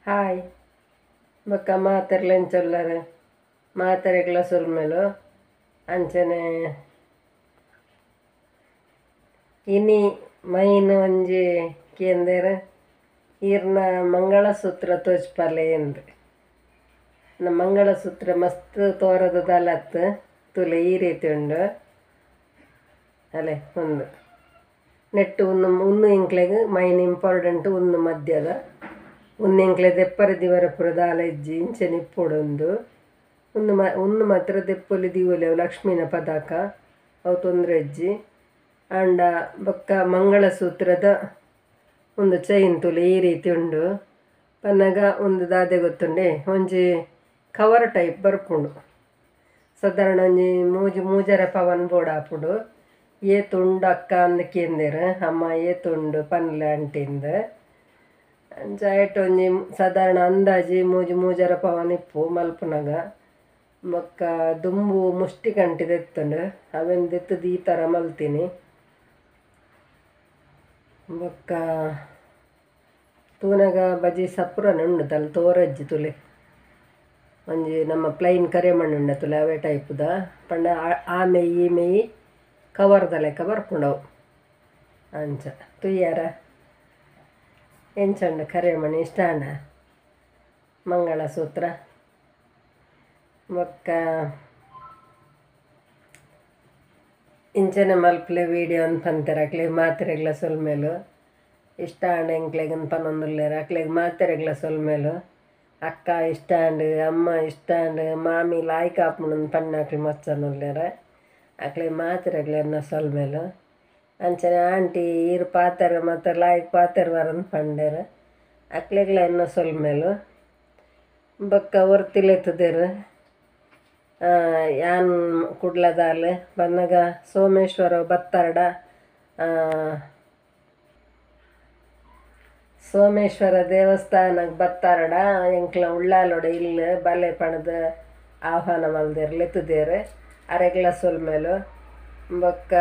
Hi ಬೊಕ್ಕ ಮಾತೆರ್ಲ ಎಂಚೊಲ್ಲರ್ ಮಾತೆರೆಗ್ಲ ಸೊಲ್ಮೆಲು ಅಂಚನೆ ಇನಿ ಮೈನ್ ಒಂಜಿ ಕೇಂದೆರ್ ಈರ್ನ ಮಂಗಳಸೂತ್ರ ತೋಜ್ಪಾಲೆ ಎಂದು ಮಂಗಳಸೂತ್ರ ಮಸ್ತ್ ತೋರದ ದಲತ್ ತುಲೆ ಈ ರೀತಿ ಉಂಡು ಅಲೆ ಒಂದು ನೆಟ್ಟು ಉನ್ನು ಉನ್ನು ಎಂಕ್ಲೆಗ್ ಮೈನ್ ಇಂಪಾರ್ಟೆಂಟ್ ಉನ್ನು ಮಧ್ಯದ ಉನ್ನು ಎಂಕ್ಲೆ ದೆಪ್ಪರೆ ದಿವರ ಪೂರ ದಾಲ ಇಜ್ಜಿ ಇಂಚನೆ ಇಪ್ಪೊಡೊಂದು ಉನ್ನು ಉನ್ನು ಮಾತ್ರ ದೆಪ್ಪೊಲಿ ದೀವೊಲಿ ಅವು ಲಕ್ಷ್ಮೀನ ಪದಾಕ ಅವು ತೊಂದರೆ ಇಜ್ಜಿ ಆಂಡ ಬೊಕ್ಕ ಮಂಗಳಸೂತ್ರದ ಒಂದು ಚೈನ್ ತುಲೆ ಈ ರೀತಿ ಉಂಡು ಪನ್ನಗ ಒಂದು ದಾದೆ ಗೊತ್ತುಂಡೆ ಒಂಜಿ ಕವರ್ ಟೈಪ್ ಬರ್ಪುಂಡು ಸಾಧಾರಣ ಒಂಜಿ ಮೂಜಿ ಮೂಜರೆ ಪವನ್ ಬೋಡಾಪುಂಡು ಏತ್ ಉಂಡು ಅಕ್ಕ ಅಂದ್ ಕೇಂದೆರ್ ಅಮ್ಮ ಏತ್ ಉಂಡು ಪನ್ಲೆ ಆಂಟಿಂದ್ ಅಂಚ ಐಟ್ ಒಂಜಿ ಸಾಧಾರಣ ಅಂದಾಜಿ ಮೂಜಿ ಮೂಜರೆ ಪವನ್ ಇಪ್ಪು ಮಲ್ಪುನಗ ಬೊಕ್ಕ ದುಂಬು ಮುಷ್ಟಿ ಕಂಟಿ ದೆತ್ತುಂಡು ಅವೆನ್ ದೆತ್ತುದು ಈ ಥರ ಮಲ್ತೀನಿ ಬೊಕ್ಕ ತೂನಗ ಬಜಿ ಸಪ್ರನೆ ಉಂಡು ತಲ್ ತೋರಜ್ಜಿ ತುಲೆ ಒಂಜಿ ನಮ್ಮ ಪ್ಲೈನ್ ಕರಿಮಣ್ಣು ಉಂಡ ತುಲೆ ಅವೇ ಟೈಪುದ ಪಂಡ ಆ ಮೇಯಿ ಈ ಮೇಯಿ ಕವರ್ದ ಲೆಕ್ಕ ಬರ್ಪುಂಡವು ಅಂಚ ತುಯ್ಯಾರ ಎಂಚುಂಡು ಕರಿಮಣಿ ಇಷ್ಟ ಆಂಡ ಮಂಗಳಸೂತ್ರ ಬೊಕ್ಕ ಇಂಚನೆ ಮಲ್ಪಲೆ ವೀಡಿಯೋ ಅಂದ್ ಪಂತೆರ್ ಅಕ್ಲೆಗ್ ಮಾತೆರೆಗ್ಲ ಸೊಲ್ಮೆಲು ಇಷ್ಟ ಆಂಡ ಎಂಕ್ಲೆಗ್ ಪನೊಂದುಲ್ಲೆರ್ ಅಕ್ಲೆಗ್ ಮಾತೆರೆಗ್ಲ ಸೊಲ್ಮೆಲು ಅಕ್ಕ ಇಷ್ಟ ಆಂಡ್ ಅಮ್ಮ ಇಷ್ಟ ಆಂಡ್ ಮಾಮಿ ಲಾಯ್ಕ್ ಆಪುಂಡು ಪಣ್ಣಾಕ್ಲು ಮಸ್ತ್ ಜನ ಉಲ್ಲೆರ್ ಅಕ್ಲೆಗ್ ಮಾತೆರೆಗ್ಲ ಎನ್ನ ಸೊಲ್ಮೆಲು ಅಂಚನೆ ಆಂಟಿ ಈರ್ ಪಾತೆರ ಮಾತ ಲಾಯ್ಕ್ ಪಾತೆರ್ವರಂದ್ ಪಂಡೆರ್ ಅಕ್ಲೆಗ್ಲ ಎನ್ನ ಸೊಲ್ಮೆಲು ಬೊಕ್ಕ ಒರ್ತಿ ಲೆತ್ತುದೆರ್ ಯಾನ್ ಕುಡ್ಲದಾಲ್ ಬನ್ನಗ ಸೋಮೇಶ್ವರ ಬತ್ತಾರ್ಡ ಸೋಮೇಶ್ವರ ದೇವಸ್ಥಾನಗ್ ಬತ್ತಾರ್ಡ ಎಂಕ್ಲ ಉಳ್ಳಾಲೋಡ ಇಲ್ಲ್ ಬಲೆ ಪಣದ್ ಆಹ್ವಾನ ಮಲ್ದೆರ್ ಲೆತ್ತುದೆರ್ ಅರೆಗ್ಲ ಸೊಲ್ಮೆಲು ಬೊಕ್ಕ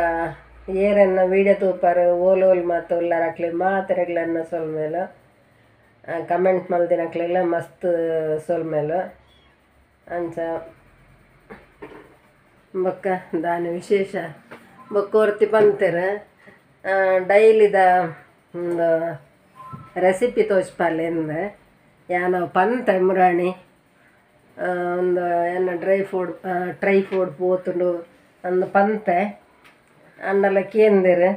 ಏರೆನ್ನ ವೀಡಿಯೋ ತೂಪರ್ ಓಲ್ ಓಲ್ ಮಾತ ಉಲ್ಲರ್ ಅಕ್ಲೆಗ್ ಮಾತೆರೆಗ್ಲ ಎನ್ನ ಸೊಲ್ಮೆಲು ಕಮೆಂಟ್ ಮಲ್ದಿನಕ್ಲೆಗ್ಲ ಮಸ್ತ್ ಸೊಲ್ಮೆಲು ಅಂಚ ಬೊಕ್ಕ ದಾನೆ ವಿಶೇಷ ಬೊಕ್ಕ ಒರ್ತಿ ಪಂತೆರ್ ಡೈಲಿದ ಒಂದು ರೆಸಿಪಿ ತೋಜ್ಪಾಲೆ ಅಂದ್ ಯಾನ್ ಅವು ಪಂತೆ ಮುರಾಣಿ ಒಂದು ಎನ್ನ dry food try food ಪೋತುಂಡು ಅಂದ್ ಪಂತೆ ಅಂಡಲ ಕೇಂದೆರ್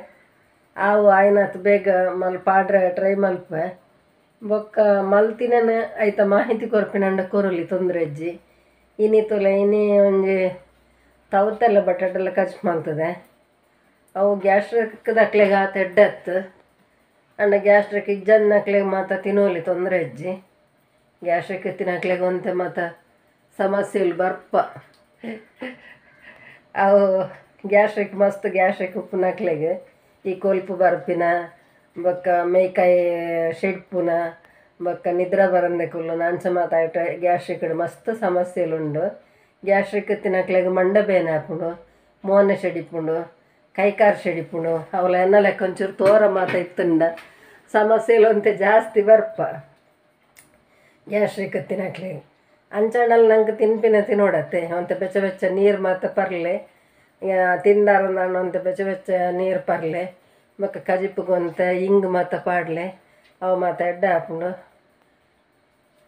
ಆವು ಆಯ್ನಾತ್ ಬೇಗ ಮಲ್ಪಾಡ್ರೆ ಟ್ರೈ ಮಲ್ಪೆ ಬೊಕ್ಕ ಮಲ್ತಿನನ್ ಐತ ಮಾಹಿತಿ ಕೊರ್ಪಿನಂಡ ಕೊರೊಲಿ ತೊಂದರೆ ಇಜ್ಜಿ ಇನಿ ತುಲೆ ಇನಿ ಒಂಜಿ ತೌತೆಲ್ಲ ಬಟಾಟೆಲ್ಲ ಕಜ್ಜಿ ಮಲ್ತದೆ ಅವು ಗ್ಯಾಸ್ಟ್ರಿಕ್ ದಕ್ಲೆಗ್ ಆತ್ ಎಡ್ಡೆ ಅತ್ತ್ ಅಂಡ ಗ್ಯಾಸ್ಟ್ರಿಕ್ ಇಜ್ಜಂದಿನಕ್ಲೆಗ್ ಮಾತ ತಿನೊಲಿ ತೊಂದರೆ ಇಜ್ಜಿ ಗ್ಯಾಸ್ಟ್ರಿಕ್ ಇತ್ತಿನಕ್ಲೆಗ್ ಒಂತೆ ಮಾತ ಸಮಸ್ಯೆಲು ಬರ್ಪ ಅವು ಗ್ಯಾಸ್ಟ್ರಿಕ್ ಮಸ್ತ್ ಗ್ಯಾಸ್ಟ್ರಿಕ್ ಉಪ್ಪುನಕ್ಲೆಗ್ ಈ ಕೊಲ್ಪು ಬರ್ಪಿನ ಬೊಕ್ಕ ಮೇಯ್ಕಾಯಿ ಶೆಡ್ಪುನ ಬೊಕ್ಕ ನಿದ್ರೆ ಬರಂದೆ ಕುಲ್ಲುನ ಅಂಚ ಮಾತ ಐಟ್ ಗ್ಯಾಸ್ಟ್ರಿಕ್ ಮಸ್ತ್ ಸಮಸ್ಯೆಲುಂಡು ಗ್ಯಾಸ್ಟ್ರಿಕ್ ಇತ್ತಿನಕ್ಲೆಗ್ ಮಂಡೆ ಬೇನೆ ಆಪುಂಡು ಮೋನೆ ಶೆಡಿಪುಂಡು ಕೈಕಾರ್ ಶೆಡಿಪುಂಡು ಅವುಲ ಎನ್ನ ಲೆಕ್ಕ ಒಂಚೂರು ತೋರ ಮಾತ ಇತ್ತುಂಡ ಸಮಸ್ಯೆಲು ಒಂತೆ ಜಾಸ್ತಿ ಬರ್ಪ ಗ್ಯಾಸ್ಟ್ರಿಕ್ ಇತ್ತಿನಕ್ಲೆಗ್ ಅಂಚಾಂಡಲ ನಂಗೆ ತಿನ್ಪಿನ ತಿನೋಡತ್ತೆ ಒಂತೆ ಬೆಚ್ಚ ಬೆಚ್ಚ ನೀರು ಮಾತ ಪರ್ಲೆ ತಿಂದಾರಂದಾಂಡ ಒಂತೆ ಬೆಚ್ಚ ಬೆಚ್ಚ ನೀರು ಪರ್ಲೆ ಬೊಕ್ಕ ಕಜಿಪುಗ್ ಒಂತೆ ಇಂಗ್ ಮಾತ ಪಾಡ್ಲೆ ಅವು ಮಾತ ಎಡ್ಡೆ ಆಪುಂಡು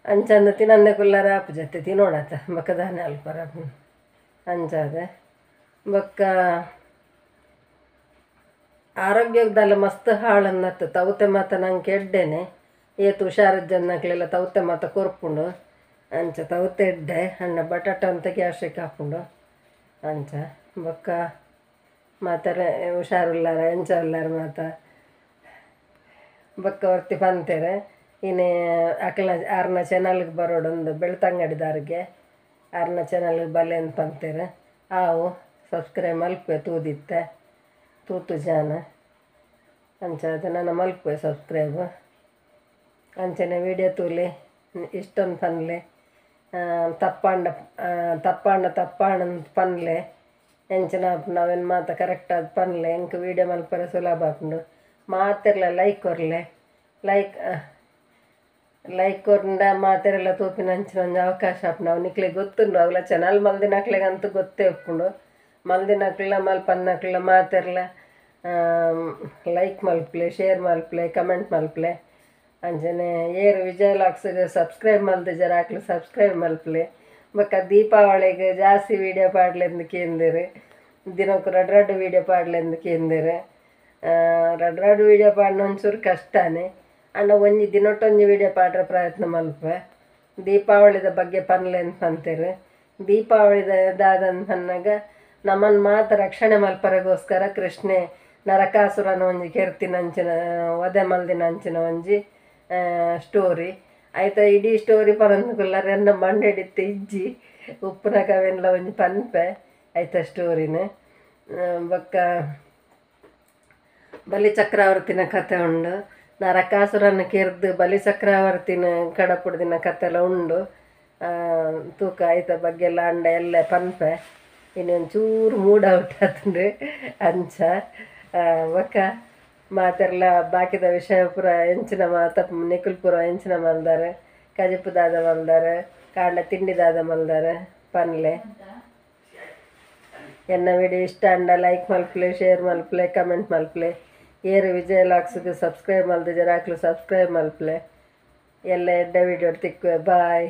ಅಂಚಂದ್ ತಿನಂದೆ ಕುಲ್ಲರೆ ಆಪುಜತ್ತೆ ತಿನೋಡತ್ತ ಬೊಕ್ಕ ದಾನೆ ಅಲ್ಪರ ಅಂಚಾದ್ ಬೊಕ್ಕ ಆರೋಗ್ಯಗ್ ದಾಲ ಮಸ್ತ್ ಹಾಳನ್ನತ್ತು ತೌತೆ ಮಾತ ನಂಕ್ ಎಡ್ಡೆನೆ ಏತ್ ಹುಷಾರಿಜ್ಜಂದಿನಕ್ಲೆಲ ತೌತೆ ಮಾತ ಕೊರ್ಪುಂಡು ಅಂಚ ತೌತೆ ಎಡ್ಡೆ ಅಂಡ ಬಟಾಟೆ ಒಂತೆ ಗ್ಯಾಸ್ಟ್ರಿಕ್ ಆಪುಂಡು ಅಂಚ ಬೊಕ್ಕ ಮಾತೆರೆ ಹುಷಾರುಲ್ಲಾರ ಎಂಚ ಉಲ್ಲಾರ್ ಮಾತ ಬೊಕ್ಕ ಒರ್ತಿ ಪಂತೆರ್ ಇನಿ ಅಕ್ಲ್ನ ಆರ್ನ ಚಾನಲ್ಗ್ ಬರೋಡೊಂದು ಬೆಳ್ತಂಗಡಿದಾರ್ಗೆ ಆರ್ನ ಚಾನಲ್ಗ್ ಬಲೆ ಅಂದ್ ಪಂತೆರ್ ಆವು ಸಬ್ಸ್ಕ್ರೈಬ್ ಮಲ್ಪುವೆ ತೂದಿತ್ತೆ ತೂತು ಜಾನ ಅಂಚಾದ್ ನನ ಮಲ್ಪುವೆ ಸಬ್ಸ್ಕ್ರೈಬ್ ಅಂಚನೆ ವೀಡಿಯೋ ತೂಲೆ ಇಷ್ಟೊಂದು ಪನ್ಲೆ ತಪ್ಪಾಂಡ ತಪ್ಪಾಂಡ ತಪ್ಪಾಂಡ್ ಪನ್ಲೆ ಎಂಚಿನ ಆಪುಂಡು ಅವೆನ್ ಮಾತ ಕರೆಕ್ಟ್ ಆದ್ ಪನ್ಲೆ ಎಂಕ್ ವೀಡಿಯೋ ಮಲ್ಪರೆ ಸುಲಭ ಆಪುಂಡು ಮಾತೆರ್ಲ ಲೈಕ್ ಕೊರ್ಲೆ ಲೈಕ್ ಲೈಕ್ ಕೊರ್ಂಡ ಮಾತೆರೆಲ್ಲ ತೂಪಿನ ಅಂಚಿನ ಒಂಜಿ ಅವಕಾಶ ಆಪುಂಡು ನಿಕ್ಲೆಗ್ ಗೊತ್ತುಂಡು ಅವಲ ಚಾನಲ್ ಮಲ್ದಿನಕ್ಲೆಗಂತೂ ಗೊತ್ತೇ ಉಪ್ಪುಂಡು ಮಲ್ದಿನಕ್ಲ ಮಲ್ಪನ್ನಕ್ಲ ಮಾತೆರ್ಲ ಲೈಕ್ ಮಲ್ಪಲೆ ಶೇರ್ ಮಲ್ಪಲೆ ಕಮೆಂಟ್ ಮಲ್ಪಲೆ ಅಂಚನೆ ಏರು ವಿಜಯ ವ್ಲಾಗ್ಸ್‌ಗೆ ಸಬ್ಸ್ಕ್ರೈಬ್ ಮಲ್ದಿಜರ ಅಕ್ಲು ಸಬ್ಸ್ಕ್ರೈಬ್ ಮಲ್ಪಲೆ ಬೊಕ್ಕ ದೀಪಾವಳಿಗೆ ಜಾಸ್ತಿ ವೀಡಿಯೋ ಪಾಡ್ಲೆಂದು ಕೇಂದಿರು ದಿನಕ್ಕೆ ರಡ್ ರಡ್ ವೀಡಿಯೋ ಪಾಡ್ಲೆಂದು ಕೇಂದಿರು ರಡ್ ರಡ್ ವೀಡಿಯೋ ಪಾಡ್ನ ಒಂಚೂರು ಕಷ್ಟನೇ ಅಂಡ ಒಂಜಿ ದಿನೊಟ್ಟೊಂಜಿ ವೀಡಿಯೋ ಪಾಡ್ರೆ ಪ್ರಯತ್ನ ಮಲ್ಪೆ ದೀಪಾವಳಿದ ಬಗ್ಗೆ ಪನ್ಲೆ ಅಂತ ಪಂತೆರು ದೀಪಾವಳಿದ ದಾದಂತ ಪನ್ನಾಗ ನಮ್ಮನ್ನು ಮಾತ ರಕ್ಷಣೆ ಮಲ್ಪರೆಗೋಸ್ಕರ ಕೃಷ್ಣೆ ನರಕಾಸುರನ ಒಂಜಿ ಕೆರ್ತಿನ ಅಂಚಿನ ವಧೆ ಮಲ್ದಿನ ಅಂಚಿನ ಒಂಜಿ ಸ್ಟೋರಿ ಆಯ್ತ ಇಡೀ ಸ್ಟೋರಿ ಪನೊಂದು ಎನ್ನ ಮಂಡೆಡಿತ್ತು ಇಜ್ಜಿ ಉಪ್ಪುನ ಕವೆನ್ಲ ಒಂಜಿ ಪನ್ಪೆ ಆಯ್ತ ಸ್ಟೋರಿನ ಬೊಕ್ಕ ಬಲಿ ಚಕ್ರವರ್ತಿನ ಕತೆ ಉಂಡು ನರಕಾಸುರನ ಕೆರ್ದು ಬಲಿ ಚಕ್ರವರ್ತಿನ ಕಡಪುಡ್ದಿನ ಕತೆಲ ಉಂಡು ತೂಕ ಆಯ್ತ ಬಗ್ಗೆ ಎಲ್ಲ ಅಂಡ ಎಲ್ಲ ಪನ್ಪೆ ಇನ್ನೊಂಚೂರು ಮೂಡ್ ಔಟ್ ಆತುಂಡು ಅಂಚ ಬೊಕ್ಕ ಮಾತೆರ್ಲ ಬಾಕಿದ ವಿಷಯ ಪೂರ ಎಂಚಿನ ಮಾತ ನಿಕುಲ್ ಪೂರ ಎಂಚಿನ ಮಲ್ದಾರೆ ಕಜಿಪು ದಾದ ಮಲ್ದಾರೆ ಕಾಂಡ ತಿಂಡಿ ದಾದ ಮಲ್ದಾರೆ ಪನ್ಲೆ ಎನ್ನ ವಿಡಿಯೋ ಇಷ್ಟ ಅಂಡ ಲೈಕ್ ಮಲ್ಪಲೆ ಶೇರ್ ಮಲ್ಪಲೆ ಕಮೆಂಟ್ ಮಲ್ಪಲೆ ಏರು ವಿಜಯ ವ್ಲಾಗ್ಸ್‌ಗೆ ಸಬ್ಸ್ಕ್ರೈಬ್ ಮಲ್ದಿಜರ ಅಕ್ಲು ಸಬ್ಸ್ಕ್ರೈಬ್ ಮಲ್ಪಲೆ ಎಲ್ಲ ಎಡ್ಡೆ ವಿಡಿಯೋ ತಿಕ್ಕುವೆ ಬಾಯ್.